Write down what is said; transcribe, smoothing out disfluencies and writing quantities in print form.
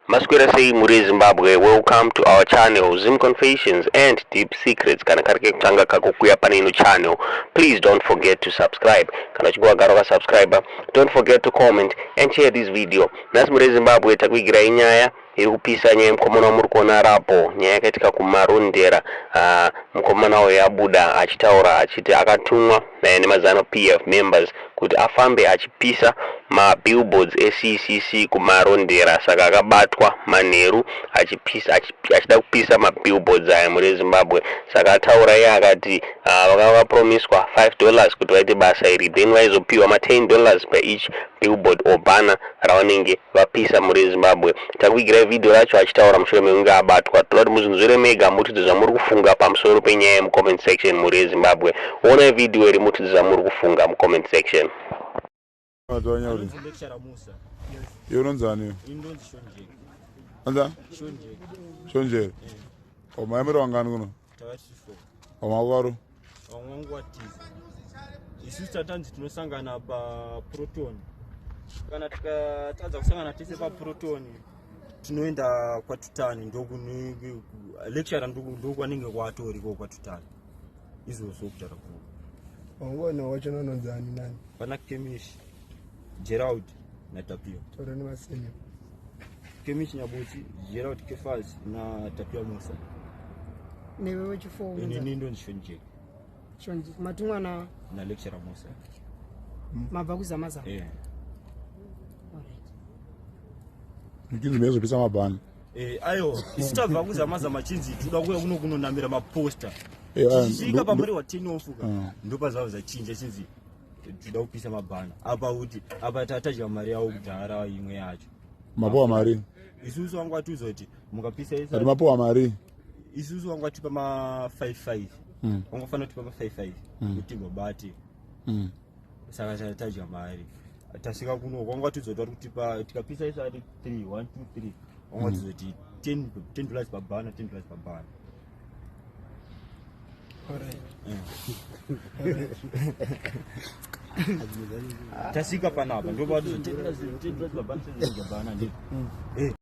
Maswera sei mhuri yeZimbabwe, welcome to our channel Zim Confessions and Deep Secrets. Kana kari kekutanga kako kuya pane ino channel, please don't forget to subscribe. Kana uchinge wagara wakasubscribe, don't forget to comment and share this video. Nhasi mhuri yeZimbabwe takuigirai nyaya iri kupisa, nyaya yemukomana wamuri kuona rapo, nyaya yakaitika kuMarondera. Mukomana uyu abuda achitaura achiti akatumwa nemaZanu PF members kuti afambe achipisa mabillboards eCCC kuMarondera. Saka akabatwa manheru achipisa, achida kupisa mabillboards aya, mhuri yeZimbabwe. Saka ataura iye akati vakanga vapromiswa $5 kuti vaite basa iri, then vaizopiwa ma$10 per each billboard or banner ravanenge vapisa. Mhuri yeZimbabwe, takuigirai vhidhiyo racho achitaura mushure mekunge abatwa. Toda kuti muzvinzwire mega, mutidze zvamuri kufunga pamusoro penyaya yemucomment section. Mhuri yeZimbabwe, onai vhidhiyo iri, mutidze zvamuri kufunga mucomment section. Anonzi lecturer Musa. Iwe unonzani? Ini ndonzi Shonjek. Anza? Shonjek. Shonjere. Omayemero wangani kuno? Takati 4. Omakwaru? Vamwe vangu watiza. Isusu tatanzi tinosangana paProton. Kana tikatadza kusangana tese paProton, tinoenda kwaTutani, ndokune lecturer, ndokwanenge kwatoriko kwaTutani izvozvo kutaura kuno. Wangona wacho unonzani nani? Pana Kemish, Gerald naTapio. Taura nemasene. Kemish Nyabutsi, Gerald Kefas naTapia Musa. Newe wechi4? Inini ndonzi Shonjek. Shonji, matumwa na? Na lecturer Musa. Mabva kuZamazama? Eh. Alright. Nkinzi mezopisa mabhani. Aiwa, isu tabva kuZamazama, chinzi toda kuuya kuno kunonamira maposta. Tichisvika pamuri wa 10 off ka, ndopazvava zvachinja, chinzi toda kupisa mabhana apa, kuti apa tatadya mari yavo kudhara imwe yacho. Mapuwa mari? Isusu vangu vatiudza kuti mukapisa Ati isa. mapuwa mari? Isusu vangu vatipa ma 55. Vangofanira kutipa ma 55 kuti tigobate. Saka tadya mari, tasvika kuno kwanga vatiudza kuti vari kutipa, tikapisa isa ari 3, 1, 2, 3, vanga vatiudza kuti $10 pabhana, $10 pabhana. Alright. Tasvika panapa ndopati $10 pabhana, $10 pabhana ndi.